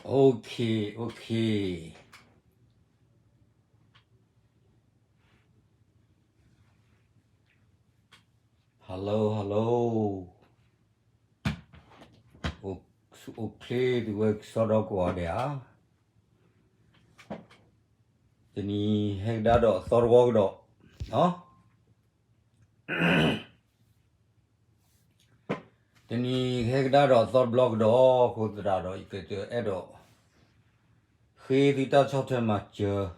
Okay, okay. Hello, hello. အိၣ်ချ့သုဝဲကစီဒီကိးဂၤဒဲးဧါ. တနံၤဟဲကဒါဒီးအသီတဝီကဒီး, တနံၤဟဲကဒါဒီးအသီတဘျီကဒီး, အဃိသတးဒီး ယကအဲၣ်ဒိး ဃ့သုတၢ်ဆီၣ်ထွဲမၤစၢၤ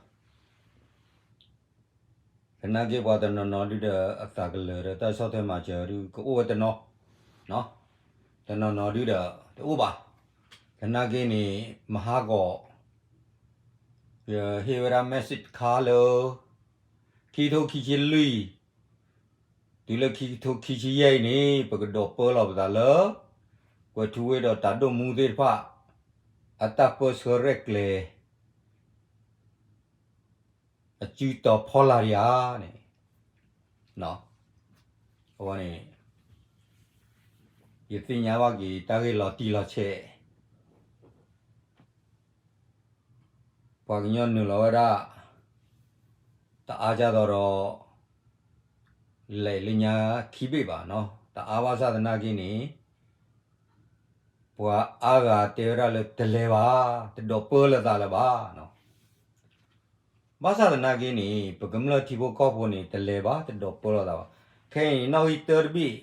သနာ်က့ပှၤတနီၤနီၤဒုဒီး အသးကလၢာ်ဒီးတၢ်ဆီၣ်ထွဲမၤစၢၤဒု ကအိၣ်ဝဲတနီၤ, တနီၤနီၤဒုဒီး တအိၣ်ဘၣ်. သနာ်က့န့ၣ် မဟါဂီၤ ယဟ့ၣ်ဝဲဒၣ် message တခါလၢ ခံကထိခံဆံလွံၢ် တုၤလၢခံကထိခံဆံယဲၢ်အံၤန့ၣ် ပကဒိးပၢလီၤပသးလၢ ကွဲးထူဝ့ဒီးတၢ်ဒိၣ်မူသ့ၣ်တဖၣ် အတၢ်ပၢဆှၢရဲၣ်ကျဲၤ အစုတီၤဖီလာ်ဒံးဧါန့ၣ်, အဝဲန့ၣ် ယသ့ၣ်ညါဘၣ်က့ၤတၢ်ဂ့ၢ်လီၤတံၢ်လီၤဆဲး ပှၤကညီနုာ်လီၤဝဲဒၣ် တအါဒ်သိးဒီး လဲၤလၢညါခံဘ့ၣ်ဘၣ်နီၤ, တအါဘၣ်ဆၣ်သနာ်က့န့ၣ် ပှၤအါဂၤတဲဝဲဒၣ်လၢတလဲၤဘၣ်, တဒိးပၢလိာ်သးလၢၤဘၣ်နီၤ. ဘၣ်ဆၣ်သနာ်က့န့ၣ် ပကမျၢၢ်ထံဖိကီၢ်ဖိန့ၣ် တလဲၤဘၣ်, တဒိးပၢလိာ်သးဘၣ်. ခဲအံၤန့ၣ် နီၣ်ဂံၢ်တၢတဘ့ၣ်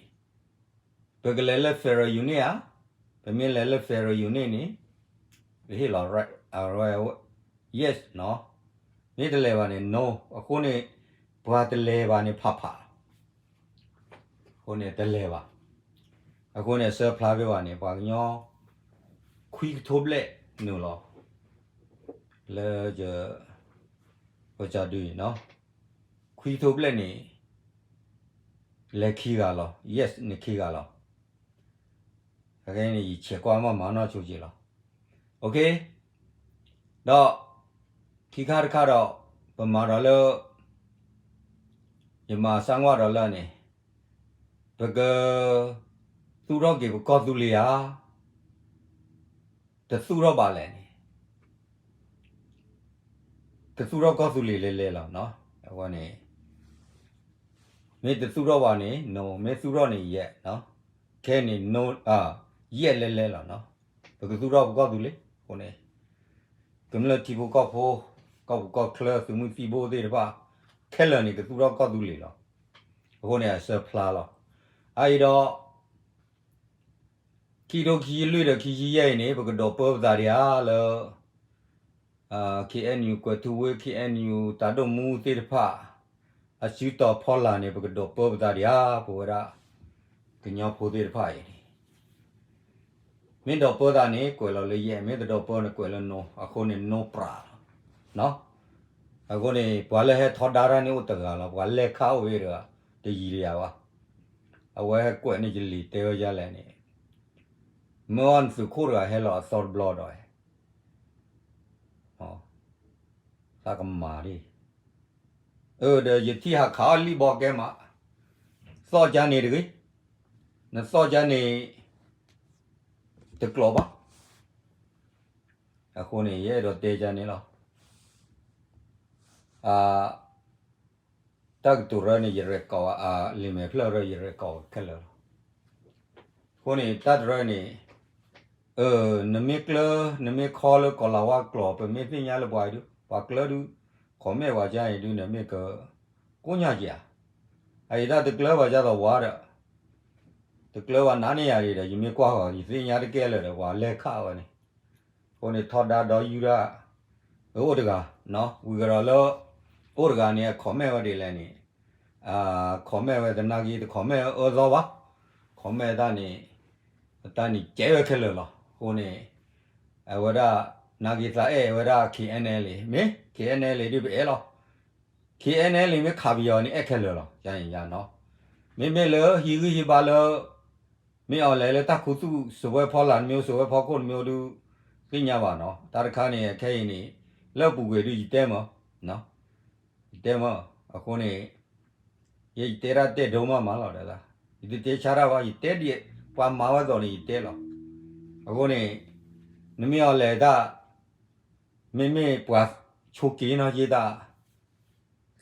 ပကလဲၤလၢ federal unit ဧါ, ပမ့ၢ်လဲၤလၢ federal unit န့ၣ် ပဟ့ၣ်လီၤ right, yes နီၤ, မ့ၢ်တလဲၤဘၣ်န့ၣ် no, အဃိန့ၣ် ပှၤတလဲၤဘၣ်န့ၣ်ဖးဖးလီၤ, အဃိန့ၣ်တလဲၤဘၣ်, အဃိန့ၣ် အဆၢဖျါဖဲဘၣ်န့ၣ် ပှၤကညီ ခွံကထိဘျဲၣ်နုာ်လီၤ လၢ ပကဒုအံၤနီၤ, ခွံကထိဘျဲၣ်န့ၣ် လဲၤခံဂၤလီၤ, yes န့ၣ်ခံဂၤလီၤ. အခဲအံၤန့ၣ် ယဆဲးကွၢ်မးမၤနီၢ်ဆိက့လီၤ. ဒီး ခံခါတခါဒီး ပမၤဒီးလၢ ယမၤစၢ်ကွၢ်ဒီးလၢန့ၣ် ပက သူၣ်ထီၣ်က့ၤပကီၢ်သူလ့ၤဧါ, တသူၣ်ထီၣ်ဘၣ်လဲၣ်န့ၣ် ကသူၣ်ထီၣ်ကီၢ်သူလ့ၤလဲၤလဲၤလီၤ. အဝဲန့ၣ် မ့ၢ်တသူၣ်ထီၣ်ဘၣ်န့ၣ် no, မ့ၢ်သူၣ်ထီၣ်န့ၣ် yes, ခဲအံၤန့ၣ် yes လဲၤလဲၤလီၤ. ပကသူၣ်ထီၣ်ပကီၢ်သူလ့ၤအဃိန့ၣ် ကမျၢၢ်ထံဖိကီၢ်ဖိ, ကီၢ်ပူၤကီၢ်ချၢ သုးမုၢ်သံၣ်ဘိသ့ၣ်တဖၣ် ခဲလၢာ်န့ၣ် ကသူၣ်ထီၣ်ကီၢ်သူလ့ၤလီၤ. အဃိန့ၣ် အဆၢဖျါလီၤ. အအံၤဒီး ခံကထိခံဆံလွံၢ်ဒီးခံဆံယဲၢ်အံၤန့ၣ် ပကဒိးပၢပသးဒံးဧါလၢ KNU ကွဲးထူဝ့ KNU တၢ်ဒိၣ်မူသ့ၣ်တဖၣ် အစုတီၤဖီလာ်န့ၣ် ပကဒိးပၢပသးဒံးဧါ, ပဝဲဒၣ် ကညီဖိသ့ၣ်တဖၣ်အံၤန့ၣ် မ့ၢ်ဒိးပၢသးန့ၣ် ကွဲးလီၤလၢ yes, မ့ၢ်တဒိးပၢန့ၣ် ကွဲးလၢ no, အဃိန့ၣ် no ပြးလီၤ. အဃိန့ၣ် ပှၤလၢဟဲထီဒါတၢ်န့ၣ်အိၣ်တဂၤလီၤ, ပှၤလဲၤခးအိၣ်ဝဲတဂၤ, တယံၤတယၤဘၣ်. အဝဲဟဲကွဲးန့ၢ်ယလံာ်တဲဝဲဒ်လဲၣ်န့ၣ်, မ့ၢ်အီၤနသုးခိၣ်တဂၤဟဲလီၤအသီတဘျီဒီး သးကမၤဒ်, အၢ ဒီးယထံၣ်ဟးခးအီၤလံၣ်ဘီကဲမး, သီၣ်ကါန့ၣ်တဂ့ၤ, နသီၣ်ကါန့ၣ် တကျိၤဘၣ်. အဃိန့ၣ် ယအဲၣ်ဒိးတဲကါန့ၣ်လီၤ. တၢ်ကတိၤရၢန့ၣ် ယရဲၣ်ကီး, လံာ်မဲာ်ဖျၢၣ်ရၢ ယရဲၣ်ကီးခဲလၢာ်လီၤ. အဃိန့ၣ် တၢ်တရၢန့ၣ် နမ့ၢ်ကျၢ နမ့ၢ်ခီလၢကီၢ်လၤဝါကျိာ် ပမ့ၢ်သ့ၣ်ညါလၢပှၤဒု ပှၤကျၢဒု comment ဝဲကါအံၤဒုန့ၣ် မ့ၢ်ကကိညါက့ၤဧါ. အအံၤတၢ်တကျၢဘၣ်ကါသိးဝါဒီး တကျၢဘၣ်နးန့ၢ်ယၤဒံးဒီး ယမ့ၢ်ကွၢ်ဃီၤ ယသ့ၣ်ညါတကဲလၢာ်ဒီး ပှၤလဲၤခးဝဲန့ၣ်. အဃိန့ၣ် ထီဒါဒီးယူဒၣ် အအိၣ်တဂၤ, ဝံၤကဒီးလၢ အိၣ်တဂၤန့ၣ် အ comment ဝဲဒ်လဲၣ်န့ၣ် comment ဝဲသနာ်က့ တ comment အၢသီဘၣ်, comment တၢ်န့ၣ် တၢ်န့ၣ်ကဲဝဲခဲလၢာ်လီၤ. အဃိန့ၣ် အဝဲဒၣ် နာ်က့ၤသးအဲၣ်ဝဲဒၣ် KNLA မ့ၢ် KNLA ဒ်ပအဲၣ်လီၤ. KNLA မ့ၢ်ခးပယီၤန့ၣ် အဲၣ်ခဲလၢာ်လီၤ. ယၤန့ၣ်ယၤနီၤ, မ့မ့ၢ်လၢဟံၣ်ဂံၢ်ဟံၣ်ဘါလၢ မ့ၢ်အီၤလဲၤလၢတၢ်ခူသူၣ် စပွဲဖီလာ်တမံၤ စပွဲဖီခိၣ်တမံၤဒု သ့ၣ်ညါဘၣ်နီၤ. တၢ်တခါန့ၣ် ခဲအံၤန့ၣ် လၢပူၤကွံာ်ဒု ယတဲမၢ်, ယတဲမၢ်. အဃိန့ၣ် ယဲယတဲတၢ်တဲဒိမးမးလီၤဒီး ယတတဲဆါတၢ်ဘၣ် ယတဲဒ်ပှၤမၤဝဲသိးန့ၣ် ယတဲလီၤ. အဃိန့ၣ် နမ့ၢ်အီၤလဲၤတၢ်, မ့မ့ၢ်ပှၤဆိးက့နီၤယ့တၢ်,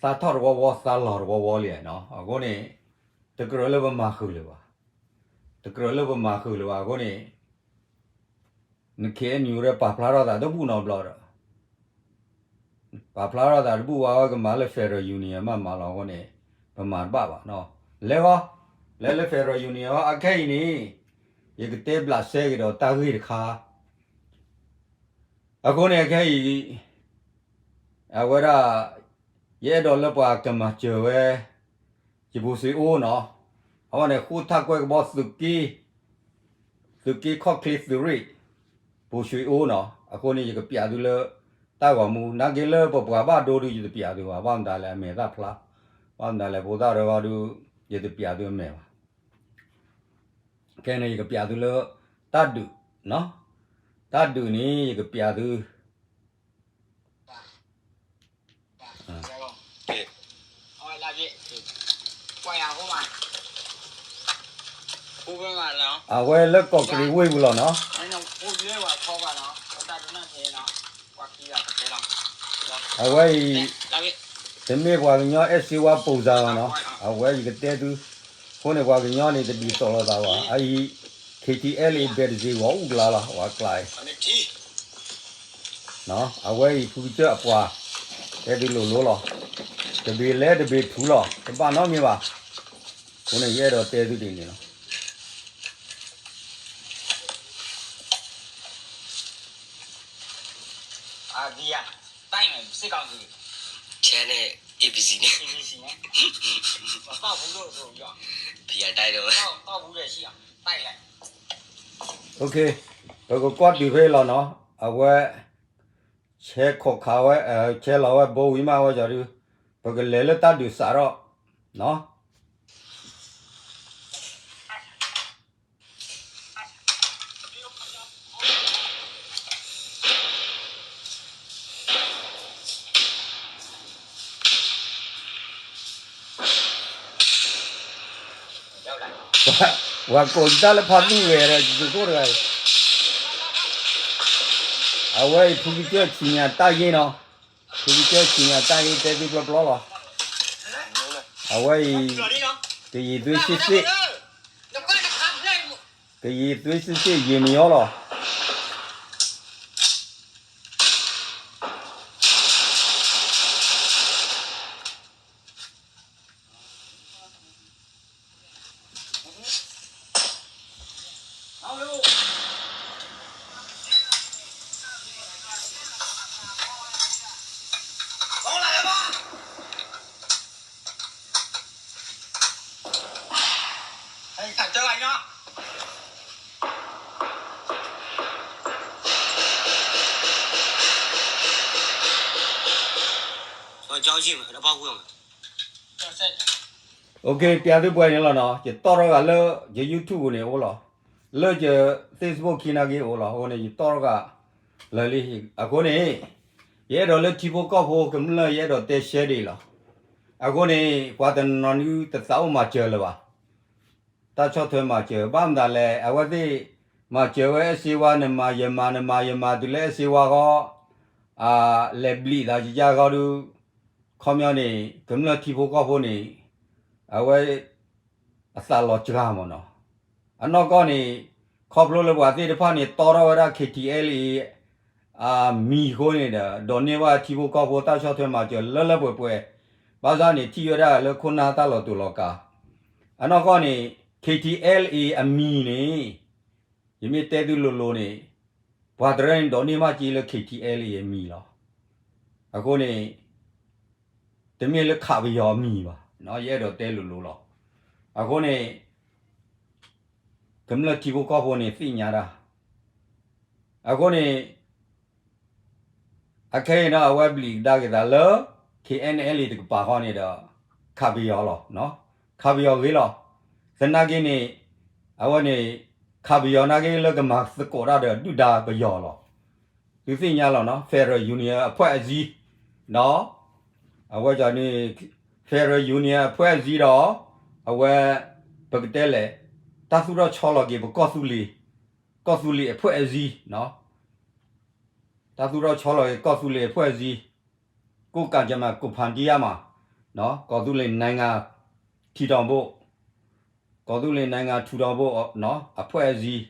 သးထီၣ်တဝီဝီ သးလီၤတဝီဝီလံနီၤ. အဃိန့ၣ် တကြၢးလၢပမၤဃုာ်လၢၤဘၣ်, တကြၢးလၢပမၤဃုာ်လၢၤဘၣ်. အဃိန့ၣ် န ခ့ၣ်အဲၣ်ယူၣ် ဒီးပာ်ဖျါထီၣ်သးတဘူၣ်နီတဘျီဒီး ပာ်ဖျါထီၣ်သးတဘူၣ်ဘၣ် ဝဲကမၤလၢ Federal Union မးမးလီၤ. အဃိန့ၣ် ပမၤတဘၣ်ဘၣ်နီၤ. လဲၤဃီ, လဲၤလၢ Federal Union အီၤ အခဲအံၤန့ၣ် ယကတဲဘျးစဲက့ၤဒီးတၢ်ဂ့ၢ်တခါ. အဃိန့ၣ်အခဲအံၤ အဝဲဒၣ် ယအဲၣ်ဒိးလၢပှၤကမၤစၢၤဝဲ ယဘိးစ့အိၣ်နီၤ. အဝဲန့ၣ် ဃိထၣ်ကွဲၢ်ကဘီသုးက့, သုးက့ခီၣ်ချ့သုးရ့ၣ်, ဘိးစ့အိၣ်နီၤ. အဃိန့ၣ် ယကပျးသုလၢ တၢ်ဂီၤမူ နာ်က့လၢပပှၤဘၣ်ဒိဒု ယတပျးသုဘၣ်. ဘၣ်မတၤလဲၣ် အမဲာ်သၣ်ဖျါ, ဘၣ်မတၤလဲၣ် ဖိသၣ်ရၢဂီၤဒု ယတပျးသုအမဲာ်ဘၣ်. ခဲန့ၣ် ယကပျးသုလၢ တၢ်ဒုး, တၢ်ဒုးန့ၣ် ယကပျးသု အဝဲလၢကီၢ်ကရံးဝ့ၢ်ပူၤလီၤနီၤ. အဝဲအံၤ တမ့ၢ်ပှၤကညီအဲၣ်စ့ဝါပိာ်စါဘၣ်နီၤ. အဝဲယကတဲသု, အဃိန့ၣ် ပှၤကညီန့ၣ် တဒ်သိးလိာ်သးဘၣ်. အအံၤ KTLA ဘဲၣ်တစ့ၢ်ဂီၤအူကလါလီၤ ပှၤကျါအံၤ အဝဲအံၤ ဖုကစၢၢ်အပှၤ တဲသုလိၤလိၤလီၤ. တဘ့ၣ်လဲတဘ့ၣ်ထူလီၤ တဘၣ်နီတမံၤဘၣ်. အဃိန့ၣ် ယအဲၣ်ဒိးတဲသုဒ်န့ၣ်လီၤ. ပကကွၢ်တုၤဖဲအံၤလီၤနီၤ. အဝဲ ဆဲးခိးခးဝဲ, ဆဲးလီၤဝဲဘိဝံၤမးဝဲကီၤဒု, ပကလဲၤလၢတၢ်ဒုးစးထီၣ်နီၤ. ပှၤကိးယတၢ်လၢဖါသူၣ်ဂဲၤဒီး ယသုးခိၣ်တဂၤအံၤ, အဝဲအံၤ ဖုကစၢၢ်ဆံညါတၢ်ဂ့ၢ်နီၤ, ဖုကစၢၢ်ဆံညါတၢ်ဂ့ၢ် တဲသ့ပျီပျီလီၤ. အဝဲအံၤ ကယံၤသွ့စ့ၣ်စ့ၣ်, ကယံၤသွ့စ့ၣ်စ့ၣ် ယံာ်မယီလီၤ. ပျးသုပှဲၤန့ၣ်လီၤနီၤ, ယတီၣ်ထီၣ်ဂၤလၢ ယ YouTube ပူၤန့ၣ်အိၣ်လီၤ, လၢယ Facebook ခံနာ်က့အိၣ်လီၤ. အဃိန့ၣ် ယတီၣ်ထီၣ်ဂၤလၢာ်လံ. အဃိန့ၣ် ယအဲၣ်ဒိးလၢထံဖိကီၢ်ဖိကမျၢၢ် ယအဲၣ်ဒိးတဲရှဲဒ်အံၤလီၤ. အဃိန့ၣ် ပှၤတနီၤနီၤဒုတသးအိၣ်မၤစၢၤလၢၤဘၣ်. တၢ်ဆီၣ်ထွဲမၤစၢၤ ဘၣ်မတၤလဲၣ် အဝဲသ့ၣ်မၤစၢၤဝဲအဲၣ်စ့ဝါ နမၤယမၤ နမၤယမၤတုၤလၢအဲၣ်စ့ဝါဃီ လဲၤဘျံးသးယယါဃီဒု ခီပညီန့ၣ် ကမျၢၢ်ထံဖိကီၢ်ဖိန့ၣ် အဝဲ အသးလီၤစှၤမ့ၢ်နီၤ. အနီၢ်ကီၢ်န့ၣ် ခီဖျိလၢပှၤသ့ၣ်တဖၣ်န့ၣ် တီထီၣ်ဝဲဒၣ် KTLA အမံၤအဃိန့ၣ်ဒီး ဒိးန့ၢ်ဘၣ်ထံဖိကီၢ်ဖိတၢ်ဆီၣ်ထွဲမၤစၢၤလၢလၢပှဲၤပှဲၤ, ဘၣ်ဆၣ်န့ၣ် ထံၣ်ဝဲဒၣ်လၢခိၣ်နၢ်တၢ်လီၤတူာ်လီၤကာ်. အနီၢ်ကီၢ်န့ၣ် KTLA အမံၤန့ၣ် ယမ့ၢ်တဲသုလိၤလိၤန့ၣ် ပှၤတရၢန့ၣ်ဒိးန့ၢ်မးက့လၢ KTLA အမံၤလီၤ. အဃိန့ၣ် တမ့ၢ်လၢခးပယီၤအမံၤဘၣ်, ယအဲၣ်ဒိးတဲလိၤလိၤလီၤ. အဃိန့ၣ် ကမျၢၢ်ထံဖိကီၢ်ဖိန့ၣ်သ့ၣ်ညါတၢ်. အဃိန့ၣ် အခဲအံၤန့ၣ် အဝဲဘျံးကဒါက့ၤသးလၢ KNLA တကပၤဃီန့ၣ်ဒီး ခးပယီၤလီၤ. ခးပယီၤဂ့ၤလီၤ. သနာ်က့န့ၣ် အဝဲန့ၣ် ခးပယီၤနာ်က့လၢကမၤသကိးတၢ်ဒီးဒုၣ်ဒါပယီၤလီၤ. သုသ့ၣ်ညါလီၤနီၤ Federal Union အဖွဲ့အစည်း ဒီး အဝဲန့ၣ် Federal Union အဖွဲ့အစည်းဒီး အဝဲ ပကတဲလဲၣ် တၢ်သူၣ်ထီၣ်ဆီလီၤက့ၤပကီၢ်သူလ့ၤ ကီၢ်သူလ့ၤအဖွဲ့အစည်းနီၤ. တၢ်သူၣ်ထီၣ်ဆီလီၤက့ၤကီၢ်သူလ့ၤအဖွဲ့အစည်း, ကိုးကန့်ကြံ့မှံ ကိုယ်ဖန်တီးရမှာ, နော်, ကီၢ်သူလ့ၤနိုင်ငံထူထောင်ဖို့, ကီၢ်သူလ့ၤနိုင်ငံထူထောင်ဖို့, နော်, အဖွဲ့အစည်း,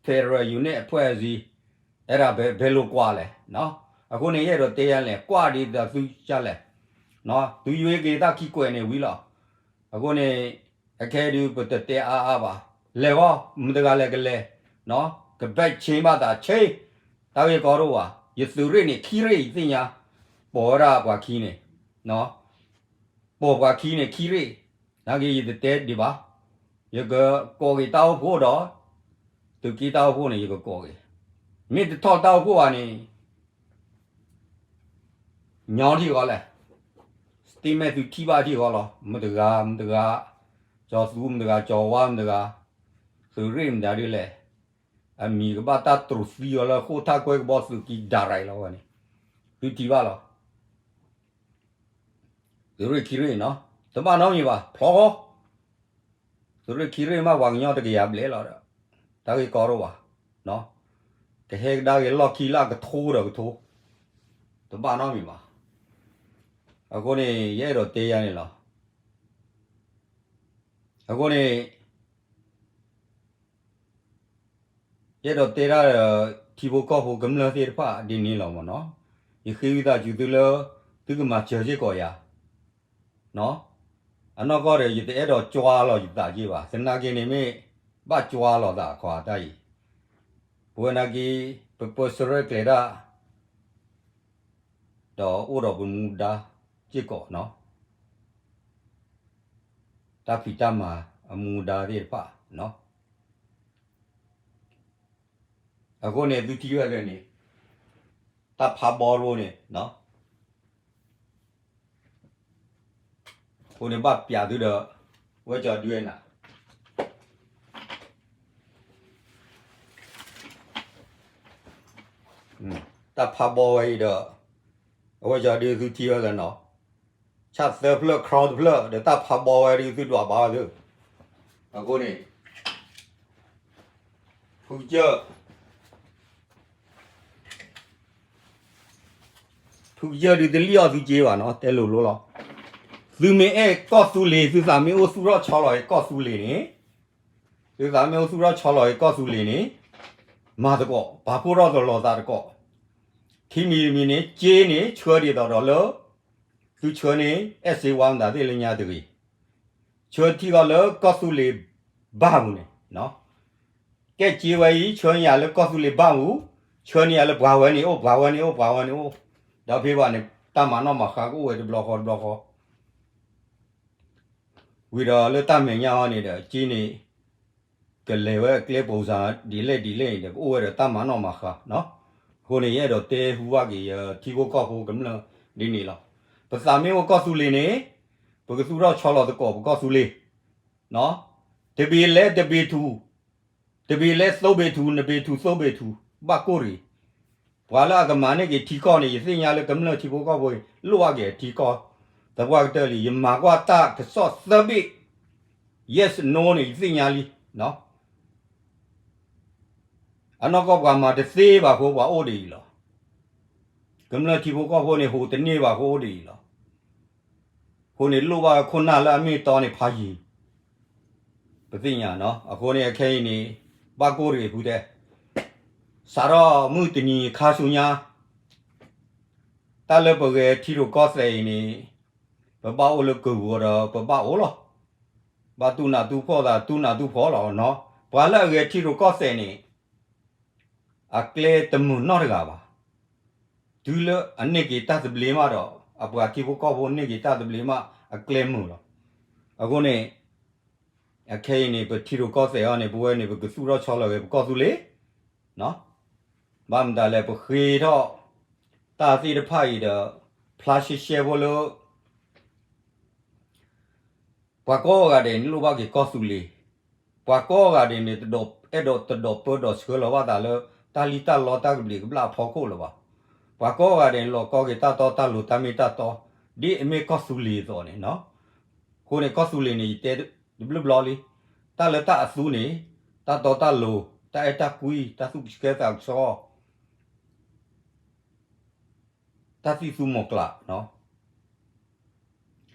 federal unit အဖွဲ့အစည်း, အဲဒါဘယ်, ဘယ်လိုကွာလဲ, နော်, အဃိန့ၣ် ယအဲၣ်ဒိးတဲယၤလဲၣ်, ကွၢ်ဒ်သိးသုကလဲၣ်, နော်, သုရွေးက့ၤတၢ်ခံကွဲးန့ၣ်ဝံၤလီၤ. အဃိန့ၣ် အခဲအံၤဒုး ပတတဲအါအါဘၣ်, လဲၤဃီ, မတၤတဂၤလဲၤကလဲၤ, နော်, ကဘၣ် change ဘၣ်သး change, တၢ်ဂ့ၢ်ကီဒိၣ်ဘၣ်, ယသုးရ့ၣ်န့ၣ် ခံရ့ၣ်ယသ့ၣ်ညါ, ပိာ်ဝဲဒၣ်ပှၤခံန့ၣ်, ပိာ်ပှၤခံန့ၣ် ခံရ့ၣ်, နာ်က့ယတတဲဒံးဘၣ်, ယကကိးက့ၤတၢ်အိၣ်ဖှိၣ်ဒီး သုးက့တၢ်အိၣ်ဖှိၣ်န့ၣ် ယကကိးက့ၤ, မ့ၢ်တထီၣ်တၢ်အိၣ်ဖှိၣ်ဘၣ်န့ၣ် ညီထံၣ်ဃီလဲၣ်, စတ့မဲာ်သုထံၣ်ဘၣ်ထံၣ်ဃီလီၤ, မတၤတဂၤ မတၤတဂၤ, ကၠီၤသူမတၤတဂၤ, ကၠီၤဝါမတၤတဂၤ, သုးရ့ၣ်မတၤဒ်လဲၣ်, အမံၤကဘၣ်တၢ်တြူးသံအီၤလၢဃိာ်ထၣ်ကွဲကဘီသုးက့ direct လီၤဝဲန့ၣ်, သုထံၣ်ဘၣ်လီၤ. သုးရ့ၣ်ခံရ့ၣ်နီၤ, တဘၣ်နီတမံၤဘၣ်, ဖျီဃီ, သုးရ့ၣ်ခံရ့ၣ်မ့ၢ်ပှၤကညီတကယၤဘျဲၣ်လီၤဒီး, တၢ်ဂ့ၢ်ကီဒိၣ်ဘၣ်, ကဟဲကဒါက့ၤလီၢ်ခံလၢအကထိဒီးကထိ, တဘၣ်နီတမံၤဘၣ်. အဃိန့ၣ် ယအဲၣ်ဒိးတဲယၤန့ၣ်လီၤ. အဃိန့ၣ် ယအဲၣ်ဒိးတဲဒၣ်ဒီး ထံဖိကီၢ်ဖိကမျၢၢ်သ့ၣ်တဖၣ်ဒ်န့ၣ်လီၤမ့ၢ်နီၤ, ယဃ့ဝံသးစူၤသုလၢ သုကမၤစၢၤစ့ၢ်ကီးယၤ, အနီၢ်ကီၢ်ဒီး ယတအဲၣ်ဒိးကွၢ်လီၤယသးက့ဘၣ်, သနာ်က့န့ၣ်မ့ၢ် ဘၣ်ကွၢ်လီၤသးအခီတၢ်အံၤ, ပဝဲနာ်က့ ပပၢဆှၢရဲၣ်ကျဲၤတၢ် ဒီးအိၣ်ဒီးပမူဒါစ့ၢ်ကီးနီၤ, တၢ်ဖံးတၢ်မၤအမူဒါသ့ၣ်တဖၣ်နီၤ. အဃိန့ၣ် သုထံၣ်ဝဲလၢန့ၣ် တၢ်ဖးဘီရိန့ၣ်, အဃိန့ၣ်ဘၣ်ပျးသုဒီး ဝဲကၠီဒုနၤ တၢ်ဖးဘီဝဲအံၤဒီး အဝဲကၠီဒုသုထံၣ်ဝဲလၢနီၤ, ဆၣ်သၢဖျၢၣ် crown တဖျၢၣ် ဒီးတၢ်ဖးဘီဝဲဒုသုဒွးဘၣ်ဝဲသု, အဃိန့ၣ် ဖုကစၢၢ် ဖုကစၢၢ်ဒုတလံၣ်အီၣ်သုက့ဘၣ်နီၤ, တဲလိၤလိၤလီၤ. သုမ့ၢ်အဲၣ်ကီၢ်သူလ့ၤ သုသးမ့ၢ်အိၣ်သူၣ်ထီၣ်ဆီလီၤက့ၤကီၢ်သူလ့ၤန့ၣ်, သုသးမ့ၢ်အိၣ်သူၣ်ထီၣ်ဆီလီၤက့ၤကီၢ်သူလ့ၤန့ၣ်, မၤသကိး ပာ်ဖှိၣ်ထီၣ်သလီၤသးသကိး, ထံမံၤတမံၤန့ၣ် က့န့ၣ် ဆှၢဒ်သိးဒီးလၢ သုဆှၢန့ၣ် အဲၣ်စ့ဝါမတၤသ့ၣ်လၢညါတဂ့ၤ, ဆှၢထံၣ်ဃီလၢကီၢ်သူလ့ၤဘၣ်မူန့ၣ် ကဲက့ဝဲအံၤ ဆှၢန့ၢ်ယၤလၢကီၢ်သူလ့ၤဘၣ်မူ, ဆှၢန့ၢ်ယၤလၢပှၤဝဲန့ၣ်အိၣ် ပှၤဝဲန့ၣ်အိၣ် ပှၤဝဲန့ၣ်အိၣ်, ဒီးဖဲဘၣ်န့ၣ် တၢ်မၤနီၣ်မၤဃါကအိၣ်ဝဲတဘျီဃီတဘျီဃီ, ဝံၤဒီးလၢတၢ်မဲာ်ညါအီၤန့ၣ်ဒီး က့န့ၣ် ကလဲၤဝဲအကျဲပိစၢ်ဒ်လဲၣ်ဒ်လဲၣ်န့ၣ်ဒီး ကအိၣ်ဝဲဒီးတၢ်မၤနီၣ်မၤဃါနီၤ. အဃိန့ၣ် ယအဲၣ်ဒိးတဲဟူဘၣ်က့ၤယထံဖိကီၢ်ဖိကမျၢၢ်ဒ်န့ၣ်လီၤ. ပသးမ့ၢ်အိၣ်ကီၢ်သူလ့ၤန့ၣ် ပကသူၣ်ထီၣ်ဆီလီၤသကိးပကီၢ်သူလ့ၤ တဘ့ၣ်လဲၣ်တဘ့ၣ်ထူၣ်, တဘ့ၣ်လဲၣ်သိဘ့ၣ်ထူၣ် နဘ့ၣ်ထူၣ်သိဘ့ၣ်ထူၣ် ဘၣ်ကိၢ်တဂ့ၤ. ပှၤလၢအကမၤန့ၢ်က့ၤထံကီၢ်န့ၣ် ယသ့ၣ်ညါလၢကမျၢၢ်ထံဖိကီၢ်ဖိအံၤ လိၣ်ဘၣ်က့ၤအထံကီၢ် သပှၢ်ကတၢၢ်လံ. ယမၤကွၢ်တၢ်ကစီၣ်သၢဘ့ၣ် yes no န့ၣ် ယသ့ၣ်ညါလံ. အနီၢ်ကီၢ်ပှၤမၤတသ့ဘၣ်အဃိ ပှၤအိၣ်ဒ်အံၤလီၤ. ကမျၢၢ်ထံဖိကီၢ်ဖိန့ၣ် ဟူးတန့ၢ်ဘၣ်အဃိ အိၣ်ဒ်အံၤလီၤ. အဃိန့ၣ် လိၣ်ဘၣ်ခိၣ်နၢ်လၢအမ့ၢ်အတီန့ၣ်ဖးယံၤ ပသ့ၣ်ညါနီၤ. အဃိန့ၣ် အခဲအံၤန့ၣ် ဘၣ်ကိၢ်တဂ့ၤဖုတဲ, စးထီၣ်မုၢ်တနံၤခါဆူညါ တၢ်လၢပဂဲၤထံရူၢ်ကီၢ်သဲးအံၤန့ၣ် ပဘၣ်အိၣ်လၢကဝီၤဒီးပဘၣ်အိၣ်လီၤ. ဘၣ်တူၢ်နးတူၢ်ဖှီၣ်သး တူၢ်နးတူၢ်ဖှီၣ်လီၤ. ပှၤလၢအဂဲၤထံရူၢ်ကီၢ်သဲးန့ၣ် အကျဲတမုာ်နီတဂၤဘၣ်. တုၤလၢအန့ၢ်က့ၤတၢ်သဘျ့မးဒီး အပှၤထံဖိကီၢ်ဖိန့ၢ်က့ၤတၢ်သဘျ့မး အကျဲမုာ်လီၤ. အဃိန့ၣ် အခဲအံၤန့ၣ် ပထံရူၢ်ကီၢ်သဲးအံၤန့ၣ် ပဝဲန့ၣ် ပကသူၣ်ထီၣ်ဆီလီၤက့ၤပကီၢ်သူလ့ၤ ဘၣ်မတၤလဲၣ် ပဃ့ထီၣ်တၢ်သ့ၣ်တဖၣ်အံၤဒီး ဖျါရှဲရှဲဖိလၢ ပှၤကိးဂၤဒဲးန့ၣ် လိၣ်ဘၣ်က့ၤကီၢ်သူလ့ၤ, ပှၤကိးဂၤဒဲးန့ၣ် အဲၣ်ဒိးတဒိးပၢဒီးဆှၢလီၤဘၣ်သးလၢ တၢ်လံၣ်တၢ်လီတၢ်ကဘျံးကဘျၣ်အဖီခိၣ်လၢၤဘၣ်. ပှၤကိးဂၤဒဲးန့ၣ် လီၤကီက့ၤတၢ်တီတၢ်လိၤတၢ်မ့ၢ်တၢ်တီ ဒ်အမ့ၢ်ကီၢ်သူလ့ၤအသိးန့ၣ်နီၤ. အဃိန့ၣ် ကီၢ်သူလ့ၤန့ၣ် ယတဲတဘျုးဘျီလံ, တၢ်လၢတၢ်အသူန့ၣ် တၢ်တီတၢ်လိၤ တၢ်အဲၣ်တၢ်ကွံ တၢ်သူၣ်ကဆှီသးကဆှီ တၢ်သံၣ်သူမီၤကျး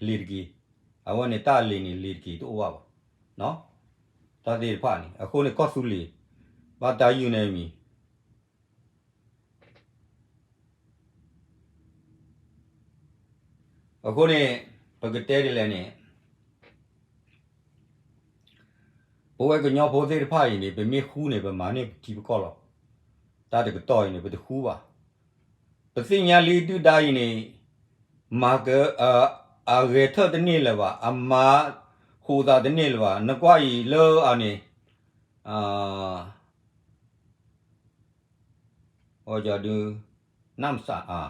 လ့ၤတက့ၤ, အဝဲန့ၣ်တၢ်အလံၤန့ၣ် လ့ၤတက့ၤတအိၣ်ဘၣ်ဘၣ်, တၢ်သ့ၣ်တဖၣ်န့ၣ် အဃိန့ၣ်ကီၢ်သူလ့ၤ ဘၣ်တၢ်ယုၢ်န့ၣ်မံၤ အဃိန့ၣ် ပကတဲဒ်လဲၣ်န့ၣ် ပဝဲကညီဖိသ့ၣ်တဖၣ်အံၤန့ၣ် ပမ့ၢ်ဃူန့ၣ် ပမၤန့ၢ်ပထံပကီၢ်လီၤ. တၢ်တကတီၢ်အံၤန့ၣ် ပတဃူဘၣ်. ပသ့ၣ်ညါလံဒုၣ်ဒါအံၤန့ၣ် မၤက အဂဲၤထၢၣ်တန့ၢ်လၢၤဘၣ်, အမၤဟူးသးတန့ၢ်လၢၤဘၣ်. နကွၢ်အံၤလၢအန့ၣ် အီၤဒုး နမ်စၢ်အါ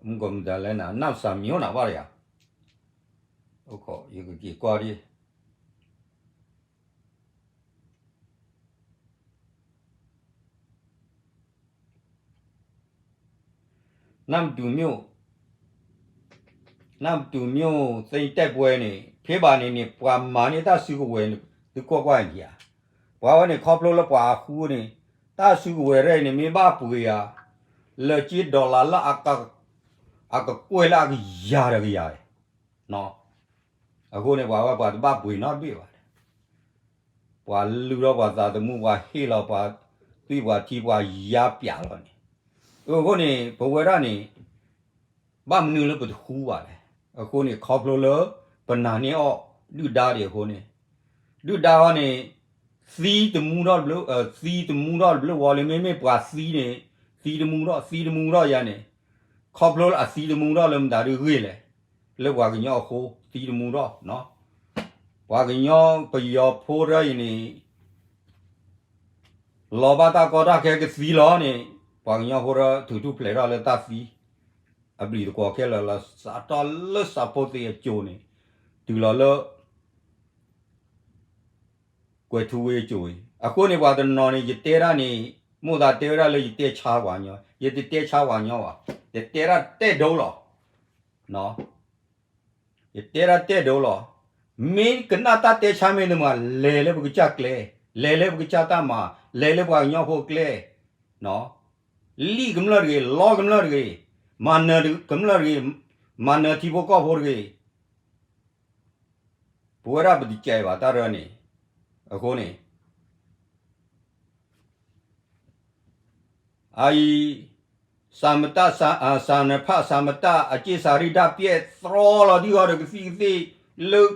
မုၢ်ကီၢ်မုၢ်တၢ်လဲၣ်နၤ နမ်စၢ်မံၤအိၣ်နၤဘၣ်တဂၤ ယကက့ၤကွၢ်ဒ် နမ်တူၤမျိၣ် နမ်တူၤမျိၣ်သ့ၣ်တဲပှဲၤန့ၣ် ဖဲဘၣ်န့ၣ်န့ၣ် ပှၤမၤန့ၢ်တၢ်စုကဝဲၤန့ၣ် သုကွၢ်ကွၢ်န့ၣ်ဧါ. ပှၤဝဲန့ၣ်ခီဖျိလၢပှၤအဃူန့ၣ် တၢ်စုကဝဲၤရဲၣ်န့ၣ် မ့ၢ်ဘၣ်ပှ့ၤဧါ လၢက့ဒီလါလၢ အကကွဲၢ်လၢအကယၤဒီးကယၤ အဃိန့ၣ် ပှၤဝဲပှၤတဘၣ်ပှ့ၤနီတဘ့ၣ်ဘၣ်. ပှၤလုၢ်ထီၣ်ပှၤသးသမူ ပှၤဟ့ၣ်လီၤပှၤသွံၣ်ပှၤထံ ပှၤယါပၠးလီၤန့ၣ်, အဃိန့ၣ် ပဝဲဒၣ်န့ၣ် ဘၣ်မနုၤလၢပတဃူဘၣ်လဲၣ်. အဃိန့ၣ် ခီဖျိလၢ ပနာ်န့ၢ်အီၤ ဒုၣ်ဒါဒံးအဃိန့ၣ်, ဒုၣ်ဒါဟီန့ၣ် သံတမူထီၣ်တဘျီ သံတမူထီၣ်တဘျီဝံၤလၢ မ့မ့ၢ်ပှၤသံန့ၣ် သံတမူထီၣ် သံတမူထီၣ်ယၤန့ၣ်, ခီဖျိလၢအသံတမူထီၣ်လၢမတၤဒုးဂ့ၢ်လဲၣ်. လၢပှၤကညီအဃိ သံတမူထီၣ် ပှၤကညီပယီၤဖိတၢ်အံၤန့ၣ် လီၤဘၣ်တၢ်ကီတၢ်ခဲကသံလီၤန့ၣ်, ပှၤကညီဖိတၢ်ထုးထူၣ်ဖျဲးထီၣ်လၢတၢ်သံ အဘျံးသကွီၤခဲလၢာ်လီၤ စးထီၣ်လၢစးဖိသ့ၣ်အစိၤန့ၣ် တုၤလီၤလၢ ကွဲၤထူဝ့ၣ်အစိၤအံၤ, အဃိန့ၣ် ပှၤတနီၤန့ၣ် ယတဲဒၣ်န့ၣ် မိၣ်သးတဲဝဲဒၣ်လၢယတဲဆါပှၤကညီ, ယတတဲဆါပှၤကညီဘၣ်, ယတဲဒၣ်တဲဒိလီၤ. ယတဲဒၣ်တဲဒိလီၤ. မ့ၢ်ကနၣ်တၢ်တဲဆါမ့ၢ်တမၤ လဲၤလၢပကစၢ်ကျဲ, လဲၤလၢပကစၢ်တၢ်မၤ, လဲၤလၢပှၤကညီဖိကျဲ, လံၣ်ကမျၢၢ်တဂ့ၤ, လီကမျၢၢ်တဂ့ၤ, မၤနၢၤကမျၢၢ်တဂ့ၤ, မၤနၢၤထံဖိကီၢ်ဖိတဂ့ၤ. ပဝဲဒၣ်ပတကဲဘၣ်တၢ်ရၢန့ၣ်, အဃိန့ၣ် အအံၤ စၤမတၢ် စၤနဖၣ် စၤမတၢ် အက့ၢ်စၤရံၣ်တၢ်ပျဲၢ် သြီလီၤဒံးဂီၢ်ဒီးကသံၣ်ကသ့ၣ် လၢ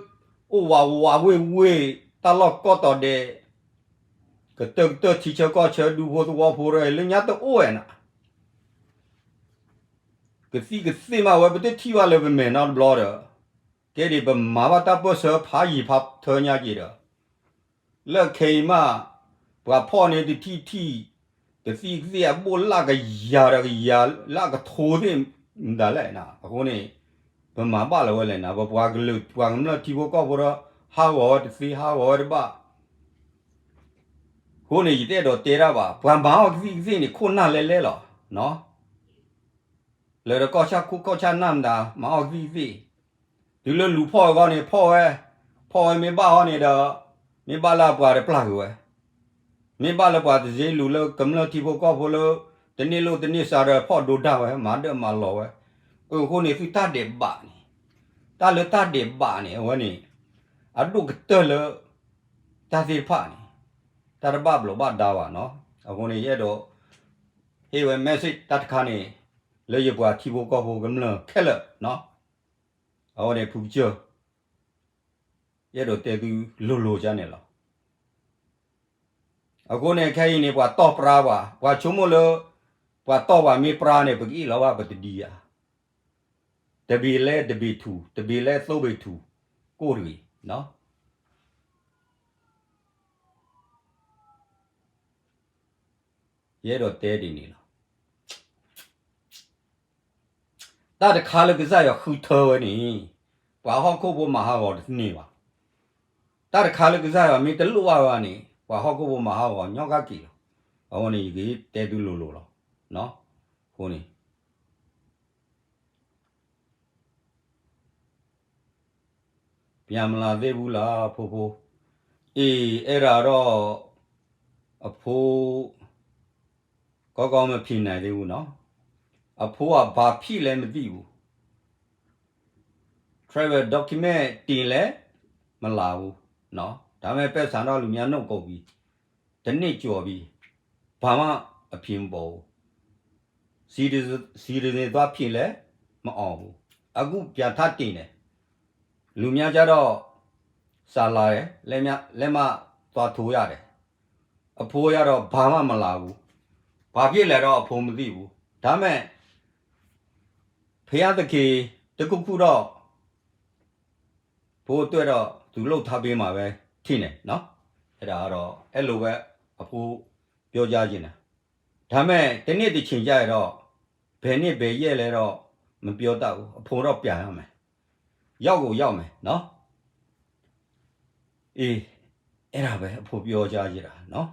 အိၣ်ဝးဝးဝ့ၢ်ဝ့ၢ် တၢ်လီၢ်ကီၢ်တီၤဒဲး ကတၢၢ်ကတၢၢ်ထံဆၢကီၢ်ဆၢ ဒူဖိသဝီဖိတဂၤ လၢညါတအိၣ်ဝဲနၤ ကသံၣ်ကသ့ၣ်မးဝဲ ပတထံၣ်ဘၣ်လၢပမဲာ်နီတဘျီဒီး ကဲဒ်ပမၤဘၣ်တၢ်ပၢၢ်ဆၢဖးယံာ်ဖးထၢညါက့ၤဒီး လၢခဲအံၤမး ပှၤဖီၣ်န့ၢ်တထံၣ်ထံၣ် ကသံၣ်ကသ့ၣ်အဘိၣ်လၢကယၤဒီးကယၤ လၢအကထိသ့ၣ်မတၤလဲၣ်နၤ အဃိန့ၣ် ပမၤဘၣ်လၢၤဝဲလဲၣ်နၤ ပပှၤကလုာ် ပှၤကမျၢၢ်ထံဖိကီၢ်ဖိဒီး ဟးဂီၤဝဲတသ့ ဟးဂီၤဝဲတဘၣ် အဃိန့ၣ် ယတအဲၣ်ဒိးတဲတၢ်ဘၣ် ပှၤမၤအီၣ်ကသံၣ်ကသ့ၣ်န့ၣ် ခိၣ်နၢ်လဲလဲလီၤ လၢတကီၢ်ဆၣ်ခိၣ်ကီၢ်ဆၣ်နၢ်မတၤ မၤအီၣ်ကသံၣ်ကသ့ၣ်, တုၤလၢလူၤဖီၣ်ဝဲအဂီၢ်န့ၣ် ဖီၣ်ဝဲ, ဖီၣ်ဝဲမ့ၢ်ဘၣ်အီၤန့ၣ်ဒီး မ့ၢ်ဘၣ်လၢအပှၤတပျၢ်က့ၤဝဲ, မ့ၢ်ဘၣ်လၢပှၤတစ့လူၤလၢကမျၢၢ်ထံဖိကီၢ်ဖိလၢ တန့ၢ်လိာ်တန့ၢ်စးဒီးဖီၣ်ဒိဒၣ်ဝဲ မၤဒၢၣ်မၤလီၤဝဲ, အဃိန့ၣ်သုတၢ်ဒဲးဘးန့ၣ်, တၢ်လၢတၢ်ဒဲးဘးန့ၣ် အဝဲန့ၣ် အဒိၣ်ကတၢၢ်လၢ တၢ်သ့ၣ်တဖၣ်န့ၣ် တၢ်တဘၣ်ဘျီးဘၣ်ဒါဘၣ်နီၤ, အဃိန့ၣ် ယအဲၣ်ဒိး ဟ့ၣ်ဝဲ message တၢ်တခါန့ၣ် လၢယပှၤထံဖိကီၢ်ဖိကမျၢၢ်ခဲလၢာ်နီၤ, အဝဲန့ၣ်ဖုကစၢၢ် ယအဲၣ်ဒိးတဲသုလိၤလိၤဒ်န့ၣ်လီၤ. အဃိန့ၣ် ခဲအံၤန့ၣ် ပှၤတီၢ်ပြါပှၤ, ပှၤဆိကမိၣ်လၢ ပှၤတီၢ်ပှၤမ့ၢ်ပြါန့ၣ် ပကအ့ၣ်လီၤဘၣ်ပတဒံဧါ, တဘ့ၣ်လဲၣ်တဘ့ၣ်ထူၣ်, တဘ့ၣ်လဲၣ်သိဘ့ၣ်ထူၣ်, ကိၢ်တဂ့ၤနီၤ. ယအဲၣ်ဒိးတဲဒ်န့ၣ်လီၤ. တၢ်တခါလၢကစၢ်ယွၤဃုထၢဝဲန့ၣ် ပှၤဟီၣ်ခိၣ်ဖိမၤဟးဂီၤတန့ၢ်ဘၣ်. တၢ်တခါလၢကစၢ်ယွၤမ့ၢ်တလိၣ်ဘၣ်ဝဲန့ၣ် ပှၤဟီၣ်ခိၣ်ဖိမၤဟးဂီၤညီကက့ၤလီၤ. အဃိန့ၣ် ယကတဲသုလိၤလိၤလီၤ. အဃိန့ၣ် ပျၢ်မလၤသ့ၣ်ပူၤလၢဖိဖိ, အ့ၣ် အဲၣ်ဒၣ်ဒီး အဖိ ကီကီမ့ၢ်ဖံးနၤသ့ၣ်ပူၤနီၤ, အဖိအဘၣ်ဖံးလဲၣ်မသိဘူး, travel document တင်လဲၣ်မလာဘူး, ဒါမ့ၢ်ပဲဆါနီၣ်လူၤမၠါနီၣ်ကိးပံၤ, တန့ၢ်ကၠီၤပံၤ, ဘၣ်မးအဖံးမပိာ်ဘူး, စံးတစံးတန့ၢ်သွါဖံးလဲၣ်မအီၣ်ဘူး, အကူပျၢထါတ့ၢ်န့ၣ်, လူၤမၠါကဒီး, စးလၤလဲၣ်, လဲၤမးသွါထိယၤဒဲး, အဖိယၤဒီးဘၣ်မးမလာဘူး, ဘၣ်ဖံးလဲၣ်ဒီးအဖိမသိဘူး, ဒါမ့ၢ် ဖဲအသက့ၤ တကူၣ်ကူၣ်ဒီး ဖိတွဲၣ်ဒီး သူလုပ်ထားပေးမှာပဲ ထံၣ်န့ၣ်, အဲဒါတော့အဲလိုပဲ အဖိပြောကြားချင်တယ်, ဒါမ့ၢ်တနေ့တစ်ချိန်ကျရင်တော့ ဘယ်နေ့ဘယ်ရက်လဲတော့ မပြောတတ်ဘူး, အဖိတော့ပြန်ရမယ်, ရောက်ကိုရောက်မယ်နော်, အေး, အဲဒါပဲ အဖိပြောကြားချင်တာနော်.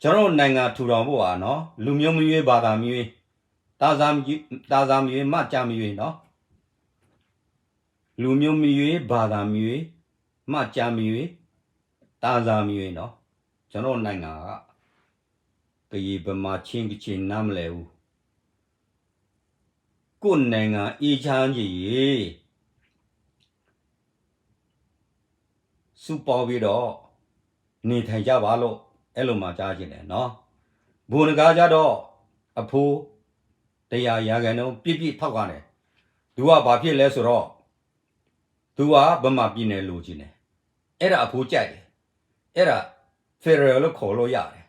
ကျွန်တော်တို့နိုင်ငံထူထောင်ဖို့ပါနော်, လူမျိုးမရွေး ဘာသာမရွေး, သားစားမရွေး, သားစားမရွေး, မှတ်ကြားမရွေးနော်, လူမျိုးမရွေး ဘာသာမရွေး, မှတ်ကြားမရွေး, သားစားမရွေးနော်, ကျွန်တော်တို့နိုင်ငံက ကရင်ဗမာချင်းကချင်နားမလည်ဘူး, ကိုယ့်နိုင်ငံအေးချမ်းချင်ရင် စုပေါင်းပြီးတော့ နေထိုင်ကြပါလို့ အဲလိုမှာကြားချင်တယ်နော်. ဘုန်းတဂါကျတော့ အဖိ တစ်ရာရာခိုင်နှုန်း ပြည့်ပြည့်ထောက်ခံတယ်. သူကဘာဖြစ်လဲဆိုတော့ သူကဗမာပြည်နယ်လိုချင်တယ်. အဲ့ဒါအဖိကြိုက်တယ်. အဲ့ဒါ federal လို့ခေါ်လို့ရတယ်.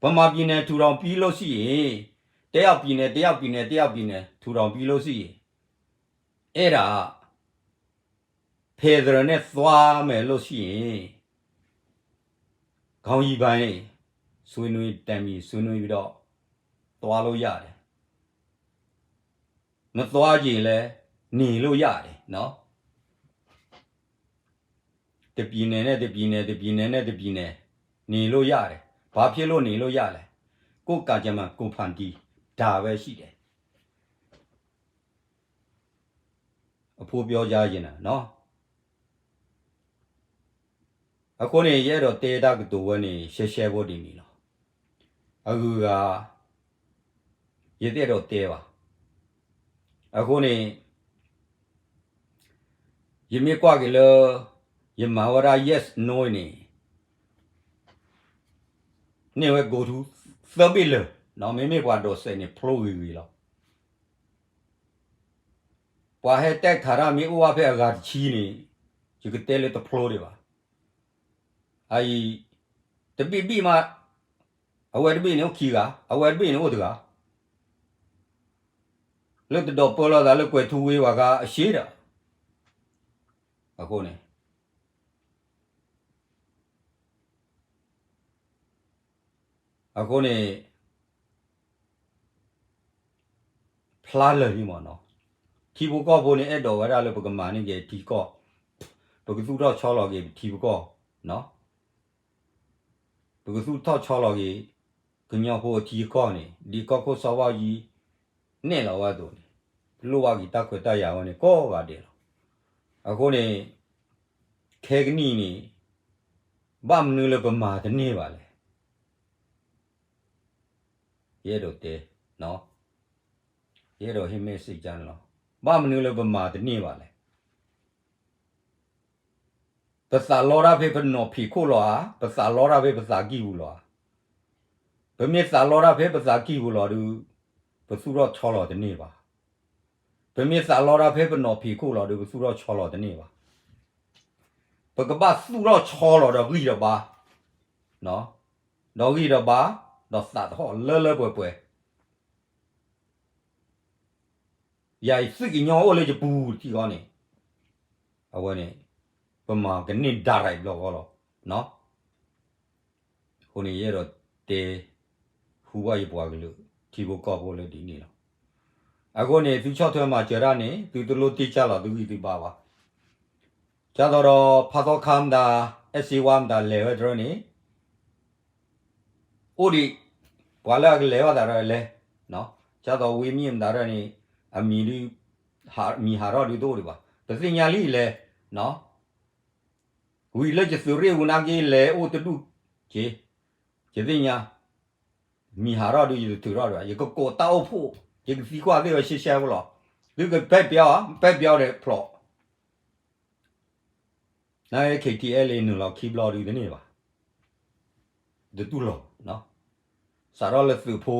ဗမာပြည်နယ်ထူထောင်ပြီးလို့ရှိရင် တယောက်ပြည်နယ် တယောက်ပြည်နယ် တယောက်ပြည်နယ် ထူထောင်ပြီးလို့ရှိရင် အဲ့ဒါ federal နဲ့သွားမယ်လို့ရှိရင် ခေါင်းကြီးပိုင်း ဆွေးနွေးတိုင်ပင်ဆွေးနွေးပြီးတော့ သွားလို့ရတယ်. မသွားချင်လည်း နေလို့ရတယ်နော်. တစ်ပြည်နယ်နဲ့တစ်ပြည်နယ် တစ်ပြည်နယ်နဲ့တစ်ပြည်နယ် နေလို့ရတယ်. ဘာဖြစ်လို့နေလို့ရလဲ? ကိုယ့်ကံကြမ္မာ ကိုယ်ဖန်တီး ဒါပဲရှိတယ်. အဖိပြောကြားချင်တာနော်. အဃိန့ၣ် ယအဲၣ်ဒိးတဲတၢ်ကတိၤဝဲန့ၣ် ရှဲရှဲဖိဒ်န့ၣ်လီၤ. အဂုၤအဂၤ ယတအဲၣ်ဒိးတဲဘၣ်. အဃိန့ၣ် ယမ့ၢ်ကွၢ်က့ၤလၢ ယမၤဝဲဒၣ် yes no န့ၣ် န့ၢ်ဝဲ go to သၢဘ့ၣ်လၢာ်, မ့မ့ၢ်ပှၤဒိးစဲးန့ၣ် ဖျိဂ့ၤဂ့ၤလီၤ. ပှၤဟဲတဲခးတၢ်မ့ၢ်အိၣ်ဝဲဖဲအဂၤတဆံန့ၣ် ယကတဲလၢတဖျိဒံးဘၣ်. အအံၤ တဘ့ၣ်ဘ့ၣ်မး, အဝဲတဘ့ၣ်န့ၣ်အိၣ်ခံဂၤ, အဝဲတဘ့ၣ်န့ၣ်အိၣ်တဂၤ, လၢတဒိးပၢလီၤသးလၢကွဲၤထူဝ့ၤဝဲခါအရှ့ဒီး, အဃိန့ၣ် အဃိန့ၣ် ဖျါလၢာ်လံမ့ၢ်နီၤ. ထံဖိကီၢ်ဖိန့ၣ် အဲၣ်ဒိးဝဲဒၣ်လၢပကမၤန့ၢ်က့ၤထံကီၢ်, ပကသူၣ်ထီၣ်ဆီလီၤက့ၤပထံပကီၢ်, ပကသူၣ်ထီၣ်ဆီလီၤက့ၤ ကညီဖိအထံအကီၢ်န့ၣ် ဒ်ကီၢ်ခိၣ်စီၤဘၣ်ယံၤ နဲၣ်လီၤဝဲအသိးန့ၣ် လိၣ်ဘၣ်က့ၤတၢ်ခွဲးတၢ်ယာ်ဝဲန့ၣ် ကိးဂၤဒဲးလီၤ. အဃိန့ၣ် ခဲကနံၣ်အံၤန့ၣ် ဘၣ်မနုၤလၢပမၤတန့ၢ်ဘၣ်လဲၣ်. ယအဲၣ်ဒိးတဲ, ယအဲၣ်ဒိးဟ့ၣ် message န့ၣ်လီၤ. ဘၣ်မနုၤလၢပမၤတန့ၢ်ဘၣ်လဲၣ်. ပသးလီတၢ်ဖဲပနီၢ်ဖံးခိၣ်လီၤဧါ, ပသးလီတၢ်ဖဲပသးကံၢ်ပူၤလီၤဧါ. ပမ့ၢ်သးလီတၢ်ဖဲပသးကံၢ်ပူၤလီၤဒုး ပသူၣ်ထီၣ်ဆီလီၤတန့ၢ်ဘၣ်. ပမ့ၢ်သးလီတၢ်ဖဲပနီၢ်ဖံးခိၣ်လီၤဒုး ပသူၣ်ထီၣ်ဆီလီၤတန့ၢ်ဘၣ်. ပကဘၣ်သူၣ်ထီၣ်ဆီလီၤဒီးဂံၢ်ဒီးဘါ, ဒီးဂံၢ်ဒီးဘါ, ဒီးသးသဟီၣ်လၢလၢပှဲၤပှဲၤ ယၤအံၤသုးကညီအိၣ်လၢယပူၤထံဃီန့ၣ်, အဝဲန့ၣ် ပမၤကန့ၢ်ဒၣ်ရၢ်ဘျီဃီလီၤ. အဃိန့ၣ် ယအဲၣ်ဒိးတဲ ဟူဘၣ်ယပှၤကလုာ် ထံဖိကီၢ်ဖိလၢဒ်န့ၣ်လီၤ. အဃိန့ၣ် သုဆီၣ်ထွဲမၤစၢၤတၢ်န့ၣ် သုတလိၣ်တ့ၢ်ကၢ်လီၤသုဂံၢ်သုဘါဘၣ်. ဒ်သိးဒီး ဖးသီခါမတၤ အဲၣ်စ့ဝါမတၤ လဲၤဝဲတရၢန့ၣ် အိၣ်ဒံး, ပှၤလၢအကလဲၤဘၣ်သးဒီးလဲၤ, ဒ်သိးဝ့မ့ၢ်မတၤတရၢန့ၣ် အမံၤဒုး, မံၤဟးထီၣ်ဒုးတအိၣ်ဒံးဘၣ်. ပသ့ၣ်ညါလံလဲၤ, ဝံၤလၢယသုးရ့ၣ်ဝံၤနာ်က့လဲၤအိၣ်တဒူၣ်က့ၤ, ယသ့ၣ်ညါ, မံၤဟးထီၣ်ဒုး ယတထုးထီၣ်ဒံးဘၣ်, ယကကိးတၢ်အိၣ်ဖှိၣ်, ယကသံကွၢ်သ့ၣ်ဝဲရှဲရှဲဖိလီၤ. သုကပဲပျီဧါ, ပဲပျီဒီးဖျိး, န K T L A နုာ်လီၤခံဘျီဒုးတန့ၢ်ဘၣ်, တတူၢ်လိာ်, စးထီၣ်လၢသုးဖိ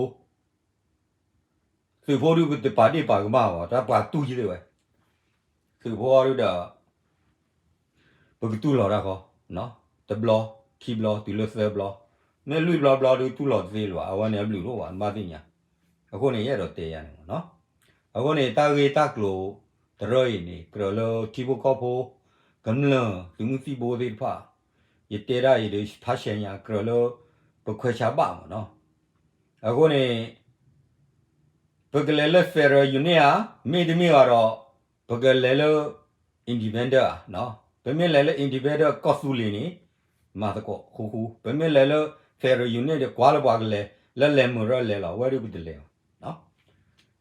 သုးဖိဒုးပတပာ်ဒ့ၣ်ပာ်ကမၣ်ဘၣ်, တၢ်ပှၤတူၢ်ယသ့ၣ်ဝဲ, သုးဖိဒုးဒီး ပကတူၢ်လိာ်တၢ်ဃီ, တဘျီ, ခံဘျီ, တုၤလၢသၢဘျီ, မ့ၢ်လွံၢ်ဘျီဘျီဒုးတူၢ်လိာ်တသ့လၢၤဘၣ်, အဝဲန့ၣ်အဘျုးတအိၣ်ဘၣ်, နဘၣ်သ့ၣ်ညါ. အဃိန့ၣ် ယအဲၣ်ဒိးတဲယၤန့ၣ်မ့ၢ်နီၤ, အဃိန့ၣ် တၢ်ဂ့ၢ်တၢ်ကျိၤတရၢအံၤန့ၣ် ကြၢးလၢထံဖိကီၢ်ဖိ ကမျၢၢ် သုးမုၢ်သံၣ်ဘိသ့ၣ်တဖၣ်, ယတဲဒၣ်အံၤဒီး ဖးဆဲးညါ ကြၢးလၢ ပခွဲးဆါဘၣ်မ့ၢ်နီၤ. အဃိန့ၣ် ပကလဲၤလၢ federal unit ဧါ, မ့တမ့ၢ်ဘၣ်ဒီး ပကလဲၤလၢ independent ဧါ, ပမ့ၢ်လဲၤလၢ independent ကီၢ်သူလ့ၤန့ၣ် မၤသကိးဃူဃူ, ပမ့ၢ်လဲၤလၢ federal unit ဒီး ကွၢ်လၢပှၤကလဲၤ လၢလဲၤမုာ်ရၢလဲၤလီၤ, အဝဲဒုးပတလဲၤဘၣ်.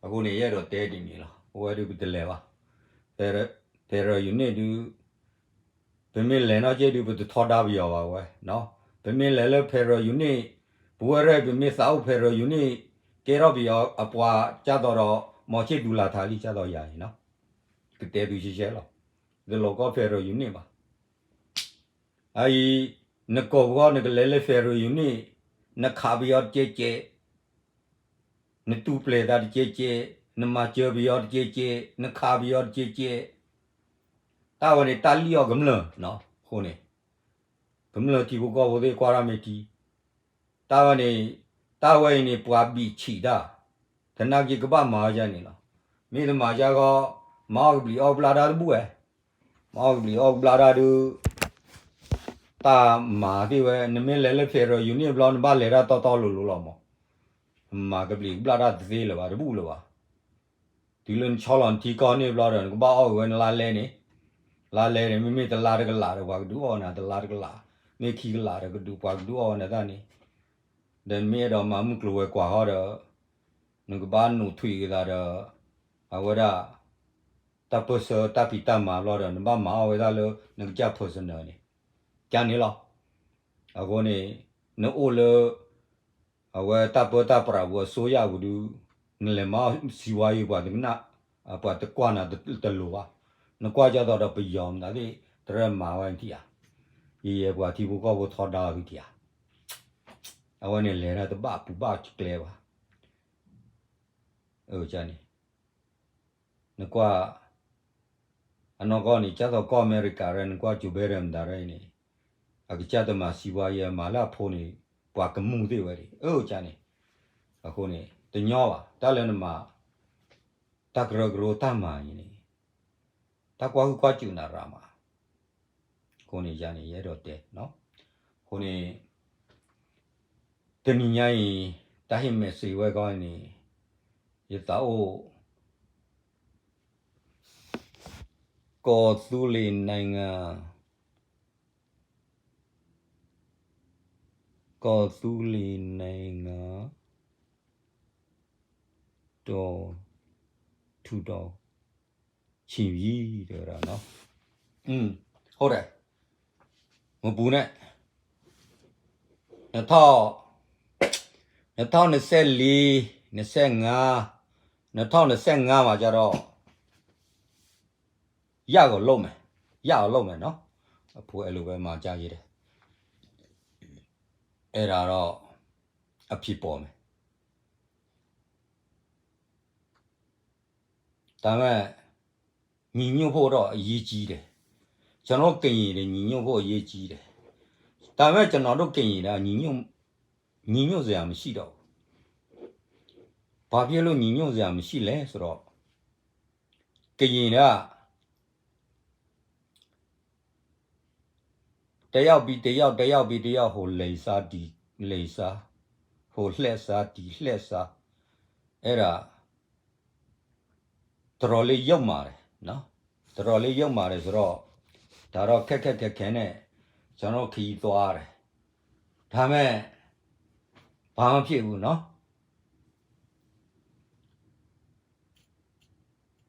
အဃိန့ၣ် ယအဲၣ်ဒိးတဲဒ်န့ၣ်လီၤ, အဝဲဒုးပတလဲၤဘၣ်. federal unit ဒုး ပမ့ၢ်လဲၤနီၢ်က့ဒုး ပတထီဒါပယီၤဘၣ်ဝဲ, ပမ့ၢ်လဲၤလၢ federal unit, ပဝဲရဲၣ် ပမ့ၢ်သးအိၣ် federal unit ကဲထီၣ်ပယီၤအပှၤ ကၢ်သိးဒီး မီၤဆ့ၣ်သူၤလးထးလံ ကၢ်သိးယၤအံၤနီၤ, ကတဲသုရှဲရှဲလီၤ, တလိၣ်ကီၢ် federal unit ဘၣ်. အအံၤ နကိးပဂီၢ် နကလဲၤလၢ federal unit, နခးပယီၤတကဲးကဲး, နတူၢ်ပျဲၤသးတကဲးကဲး, နမၤစၢၤပယီၤတကဲးကဲး, နခးပယီၤတကဲးကဲး, တၢ်ဝဲန့ၣ် တၢ်လံၣ်အီၣ်ကမျၢၢ်, အဃိန့ၣ် ကမျၢၢ်ထံဖိကီၢ်ဖိသ့ၣ်ကွၢ်တၢ်မ့ၢ်ထံ, တၢ်ဝဲန့ၣ်, တၢ်ဝဲအံၤန့ၣ် ပှၤဘံၣ်ဆံးတၢ်, သနာ်က့ကဘၣ်မၤဝဲဒ်န့ၣ်လီၤ. မ့ၢ်တမၤကၢ်ဃီ, မၤအီၣ်ကဘျံးအီၣ်ကဘျၣ်တၢ်တဘူၣ်ဝဲ, မၤအီၣ်ကဘျံးအီၣ်ကဘျၣ်တၢ်ဒုး တၢ်မၤသ့ၣ်ဝဲ, နမ့ၢ်လဲၤလၢ federal unit ဘျီ နဘၣ်လဲၤတၢ်တီတီလိၤလိၤလီၤမး, မၤကဘျံးကဘျၣ်တၢ်တသ့လၢၤဘၣ် တဘူၣ်လၢၤဘၣ်. တုၤလၢနဆီလီၤနထံကီၢ်န့ၣ်ဘျီဒီး နကဘၣ်အီၣ်က့ၤဝဲနလါလဲန့ၣ်, လါလဲန့ၣ် မ့မ့ၢ်တလါတကလးဒီး ပှၤကဒုးအီၣ်ဝဲနၤတလါတကလး, မ့ၢ်ခံကလးဒီး ကဒုးပှၤကဒုးအီၣ်ဝဲနၤတၢ်န့ၣ်, ဒီးနမ့ၢ်အဲၣ်ဒိးမၤမုၢ်ကျိၤဝဲၤကွာ်ဃီဒီး နကဘၣ်နိးထွံးက့ၤသးဒီး အဝဲဒၣ် တၢ်ပၢၢ်ဆၢတၢ်ဖံးတၢ်မၤဘျီဒီး နဘၣ်မၤအီၣ်ဝဲဒၣ်လၢ နကစၢ် personal န့ၣ်, ကန့ၣ်လီၤ. အဃိန့ၣ် နအိၣ်လၢ အဝဲတၢ်ပၢတၢ်ပြးပူၤအစိယၢ်ပူၤဒုး နလဲၤမၤအီၣ်စံးဝါယံၤပှၤတကနၣ်, ပှၤတကွၢ်နၤတလိၤဘၣ်. နကွၢ်ကၢ်သိးဒီးပယီၤမတၤသ့ၣ် တရၢမၤဝဲနထံၣ်ဧါ. ယယဲပှၤထံဖိကီၢ်ဖိထီဒါသုထံၣ်ဧါ. အဝဲန့ၣ်လဲၤဒၣ်တဘၣ်ပူၤဘၣ်ကျဲဘၣ်. န့ၣ် နကွၢ် အနီၢ်ကီၢ်န့ၣ် ကၢ်သိးကီၢ်အမဲရကၤရဲၣ် နကွၢ် Joe Biden မတၤရဲၣ်အံၤန့ၣ် အကစၢ်တမၤစံးဝါယဲ မၤလၢအဖိန့ၣ် ပှၤကမူၣ်သ့ၣ်ဝဲဒၣ် အၢကန့ၣ်. အဃိန့ၣ် တညီဘၣ် တၢ်လၢနမၤ တၢ်ကရၢကရိတၢ်မၤအံၤန့ၣ် တၢ်ကွၢ်ဟုၣ်ကွၢ်စူၣ်နၤရၣ်မး. အဃိန့ၣ်ယၤန့ၣ် ယအဲၣ်ဒိးတဲ အဃိန့ၣ် တနံၤညါအံၤ တၢ်ဟ့ၣ် message ဝဲခီန့ၣ် ယသးအိၣ် ကီၢ်သူလ့ၤနံၤ ကီၢ်သူလ့ၤနံၤ ဒီး ထူးဒီး ဆံးဝံၤ တဲဝဲဒၣ်နီၤ. ဟုတ်တယ်, မပူၤန့ၣ် နထီၣ် နထီၣ်နစဲးလံ နစဲးငါ နထီၣ်နစဲးငါမးကဒီး ယၢ်ဂီၤလိၣ်မယ်, ယၢ်ဂီၤလိၣ်မယ်နီၤ. အဖိအဲၣ်လိာ်ဝဲမၤကယဲၢ်ဒီး အဲၣ်ဒၣ်ဒီး အဖံးပိာ်မယ် တၢ်မ့ၢ် ညီညွတ်ဖို့တော့အရေးကြီးတယ်. ကျွန်တော်တို့ကရင်တွေ ညီညွတ်ဖို့အရေးကြီးတယ်. ဒါပေမဲ့ကျွန်တော်တို့ကရင်တွေကညီညွတ်ညီညွတ်စရာမရှိတော့ဘူး. ဘာဖြစ်လို့ညီညွတ်စရာမရှိလဲဆိုတော့ ကရင်တွေက တယောက်ပြီးတယောက် တယောက်ပြီးတယောက် ဟိုလိမ်စား ဒီလိမ်စား ဟိုလှည့်စား ဒီလှည့်စား အဲ့ဒါ တော်တော်လေးယုတ်မာတယ်နော်. တော်တော်လေးယုတ်မာတယ်ဆိုတော့ ဒါတော့ခက်ခက်ခဲခဲနဲ့ ကျွန်တော်တို့ခရီးသွားရတယ်. ဒါပေမဲ့ ဘာမှဖြစ်ဘူးနော်.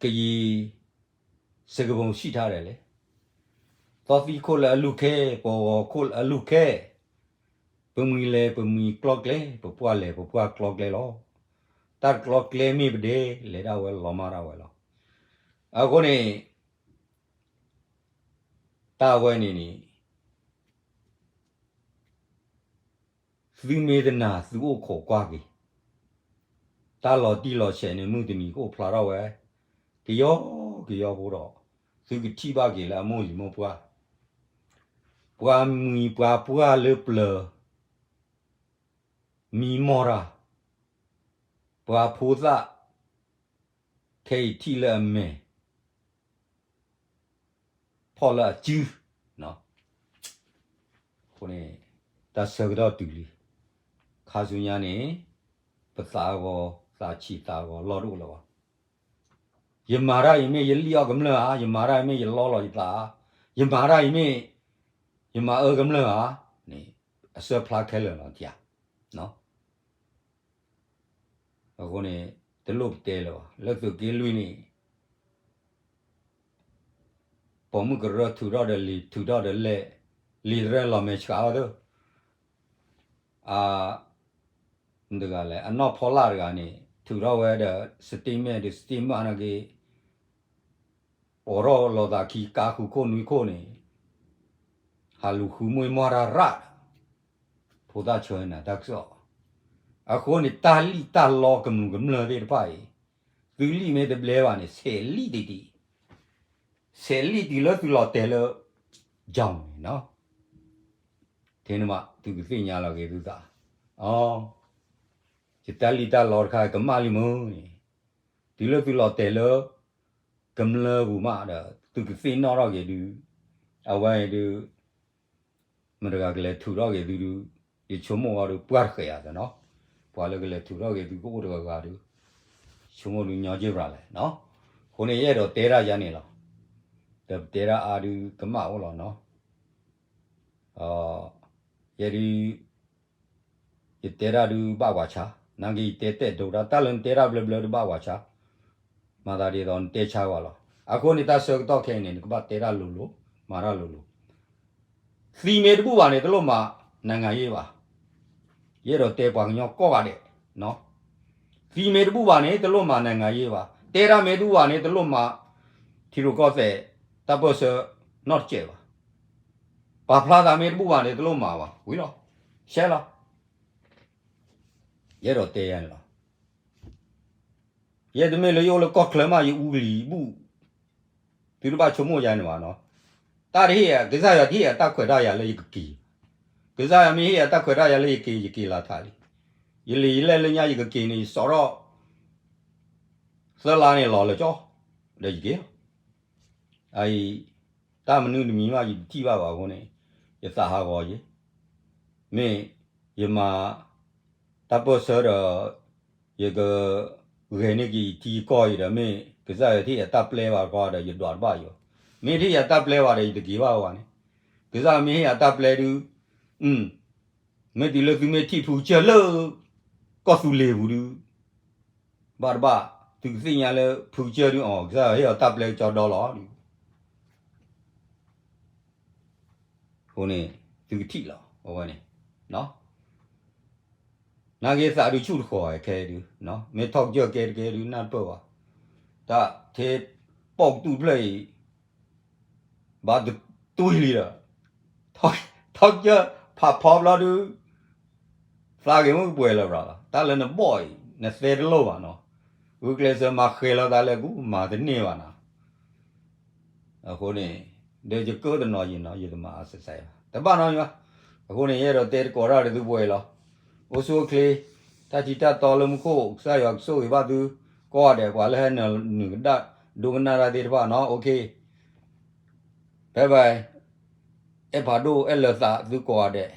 ကရင်စကားပုံရှိထားတယ်လေ. သောသီးခိုးလၢအလူၢ်ခဲ, ပေႃးဂီၤခိၣ်လၢအလူၢ်ခဲ. ပမှံၤလဲၤပမှံၤကျီကျဲ, ပပှၢ်လဲၤပပှၢ်ကျီကျဲလီၤ. တၢ်တကျီကျဲမ့ၢ်ပဒဲလဲၤဒၣ်ဝဲလီၤမၢ်ဒၣ်ဝဲလီၤ. အဃိန့ၣ် တၢ်ဝဲန့ၣ်န့ၣ် သုမ့ၢ်တနာ်သုအိၣ်ခိးကွၢ်က့ၤ, တၢ်လီၤတံၢ်လီၤဆဲးန့ၣ် မုၢ်တနံၤကအိၣ်ဖျါထီၣ်ဝဲ ကယီကယီဖိဒီး သုကထံၣ်ဘၣ်က့ၤလၢအမိၢ်ယံၤမိၢ်ပှၢ်, ပှၤမှံၤပှၤပှၢ်လၢပျၢၤ မံမီၢ်တၢ်, ပှၤဖိသၣ် ခဲအံၤထံၣ်လၢအမဲာ် ဖီၣ်လၢအစု, အဃိန့ၣ် တၢ်ဆၢကတီၢ်တုၤလံ. ခါဆူညါန့ၣ် ပသးအဂီၤ သးဆံးသးအဂီၤလီၢ်တအိၣ်လၢၤဘၣ်. ယမၤတၢ်အံၤမ့ၢ်ယလံၣ်အီၣ်ကမျၢၢ်ဧါ, ယမၤတၢ်အံၤမ့ၢ်ယလီလီၤယသးဧါ, ယမၤတၢ်အံၤမ့ၢ် ယမၤအၢကမျၢၢ်ဧါန့ၣ် အဆၢဖျါခဲလၢာ်လီၤဧါ. အဃိန့ၣ် တလိၣ်ပတဲလၢၤဘၣ်, လၢသုးက့လွံၢ်န့ၣ် ပိာ်မုၣ်ကရၢထုးထီၣ်ဒီးလံာ် ထုးထီၣ်ဒီးလဲၣ်, လံာ်တရၢလီၤမဲာ်ဆှးအီၤသၢ, အ မတၤတဂၤလဲၣ်, အနီၢ်ဖီလာ်တဂၤန့ၣ် ထုးထီၣ်ဝဲဒီး statement ဒီး statement နာ်က့ အိးထီၣ်လိာ်သးခံ ကါဃုာ်ခိၣ်နွံခိၣ်န့ၣ် ဟးလူၤဃုမွ့ၢ်မွၢ်တၢ်ရၣ်, ဖိသၣ်ဆၢနၤတၢ်ကစီၣ်. အဃိန့ၣ် တၢ်လံၣ်တၢ်လီကမျၢၢ်ကမျၢၢ်သ့ၣ်တဖၣ်အံၤ သုလံၣ်မ့ၢ်တဘျဲဘၣ်န့ၣ် ဆဲးလံၣ်တံၢ်တံၢ်, ဆဲးလံၣ်တုၤလၢသုလီၤတဲာ်လၢ ကၠီန့ၣ်နီၤ, ထဲန့ၣ်မး သုကသ့ၣ်ညါလီၤက့ၤသုသး, အ ယတၢ်လံၣ်တၢ်လီတခါကမၣ်လံမ့ၢ်န့ၣ်, တုၤလၢသုလီၤတဲာ်လၢ ကမျၢၢ်ပူၤမးဒီး သုကသ့ၣ်နီၣ်ထီၣ်က့ၤဒုး, အဝဲအံၤဒုး မတၤတဂၤကလဲၤထုးထီၣ်က့ၤသုဒုး, ယဆိကမိၣ်အီၤဒုး ပှၢ်တဃဲးဧါသနီၤ, ပှၤလၢကလဲၤထုးထီၣ်က့ၤသုကအိၣ်တဂၤဂၤဒုး, ယဆိကမိၣ်ဒုးညီက့ၤရၤလဲၣ်နီၤ, အဃိန့ၣ် ယအဲၣ်ဒိးတဲဒၣ်ယၤန့ၣ်လီၤ, ဒီးပတဲဒၣ်အါဒုးကမၣ်အိၣ်လီၤနီၤ, ယဲဒုး ယတဲတၢ်ဒုးဘၣ်ပှၤဆါ, နာ်က့ယတဲတဲာ်ဒိတၢ်, တၢ်လၢနတဲတၢ်ဘျၢဘျၢဒုးဘၣ်ပှၤဆါ, မၤသးဒ်သိးနတဲဆါဝဲလီၤ. အဃိန့ၣ် တၢ်ဆၢကတီၢ်ခဲအံၤန့ၣ် နကဘၣ်တဲတၢ်လိၤလိၤ, မၤတၢ်လိၤလိၤ. သံမ့ၢ်တဘူၣ်ဘၣ်န့ၣ် တလိၣ်မၤ နိုင်ငံရေးဘၣ်. ယအဲၣ်ဒိးတဲပှၤကညီကိးဂၤဒဲး, သံမ့ၢ်တဘူၣ်ဘၣ်န့ၣ် တလိၣ်မၤ နိုင်ငံရေးဘၣ်. တဲတၢ်မ့ၢ်တဘူၣ်ဘၣ်န့ၣ် တလိၣ်မၤ ထံရူၢ်ကီၢ်သဲး တၢ်ပၢၢ်ဆၢနီတစဲးဘၣ်. ပာ်ဖျါသးမ့ၢ်တဘူၣ်ဘၣ်န့ၣ် တလိၣ်မၤဘၣ်. ဝံၤလီၤ. ရှဲလီၤ. ယအဲၣ်ဒိးတဲယၤန့ၣ်လီၤ. ယဲတမ့ၢ်လၢယအိၣ်လၢကီၢ်ချၢမး ယအူလံၤဘူၣ်, သုတဘၣ်ဆိကမိၣ်ယၤန့ၣ်ဘၣ်နီၤ. တၢ်တဟ့ၣ်ယၤ, ကစၢ်ယွၤတဟ့ၣ်ယၤတၢ်ခွဲးတၢ်ယာ်လၢယကက့ၤ, ကစၢ်ယွၤမ့ၢ်ဟ့ၣ်ယၤတၢ်ခွဲးတၢ်ယာ်လၢယက့ၤ ယက့ၤလီၤထးလံ. ယလံာ်ယလဲၢ်လၢညါယကက့ၤန့ၣ် ယစိာ်ထီၣ် သၢလါန့ၣ်လီၤလၢာ်ကၠီ, ဒီးယက့ၤလီၤ. အအံၤ တၢ်မနုၤတမံၤမး ယတထံၣ်ဘၣ်ဘၣ်အဃိန့ၣ် ယသးဟးဂီၤယဲ, မ့ၢ်ယမၤတၢ်ပၢၢ်ဆၢဒီး ယကဂဲၤန့ၢ်က့ၤယထံယကီၢ်အံၤဒီး မ့ၢ်ကစၢ်ယွၤတဟ့ၣ်ယၤတၢ်ပျဲဘၣ်တခီဒီး ယဒွးတဘၣ်ယိာ်, မ့ၢ်တဟ့ၣ်ယၤတၢ်ပျဲဘၣ်ဒီး ယတက့ၤဘၣ်ဘၣ်န့ၣ်, ကစၢ်မ့ၢ်ဟ့ၣ်ယၤတၢ်ပျဲဒုး မ့ၢ်တုၤလၢသုမ့ၢ်ထံၣ်ဖုကစၢၢ်လၢ ကီၢ်သူလ့ၤပူၤဒုး ဘၣ်တဘၣ်, သုကသ့ၣ်ညါလၢဖုကစၢၢ်ဒုးအီၤ ကစၢ်ယွၤဟ့ၣ်အီၤတၢ်ပျဲကစီဒီလီၤဒုး အဃိန့ၣ် သုကထံၣ်လီၤ အဝဲန့ၣ်, နာ်က့သးဒုးဆူၣ်တဃီၤခဲဒုး, မ့ၢ်ထီၣ်ကစၢၢ်ကဲတကဲဒုး နၢ်တပၢၢ်ဘၣ်, တၢ်ထဲပိာ်ကတူၢ်ဖျၢၣ်အံၤ ဘၣ်တတွံၢ်လံဒီး, ထီၣ်ကစၢၢ်ဖးဖီဘျီဒုး, သးက့ၤမုၢ်ကပှဲၤလၢၤဘၣ်လီၤ, တၢ်လၢနဘီၣ်အံၤ နသဲတလိၣ်ဘၣ်နီၤ, ဂုာ်ကျဲးစၢးမၤဃဲၤလီၤသးလဲၤကူ မၤတန့ၢ်ဘၣ်နီၤ အဃိန့ၣ် ဒီးယကၢတနီၤယံာ်နီၤ ယတမၤအစဲးစဲးဘၣ် တဘၣ်နီတမံၤဘၣ်. အဃိန့ၣ် ယအဲၣ်ဒိးတဲသကိးတၢ်ဒီးသုပှဲၤအံၤလီၤ. အိၣ်ဆူၣ်အိၣ်ချ့, တၢ်ထံတၢ်တီလၢမူခိၣ် ကစၢ်ယွၤကဆိၣ်ဂ့ၤဘၣ်သု ကိးဂၤဒဲး ပှၤလၢဟဲနုာ်ကနၣ်ဒိကနၣ်တၢ်သ့ၣ်တဖၣ်နီၤ OK, bye bye, အဲၣ်ဖးဒိၣ်အဲၣ်လၢသးသုကိးဂၤဒဲး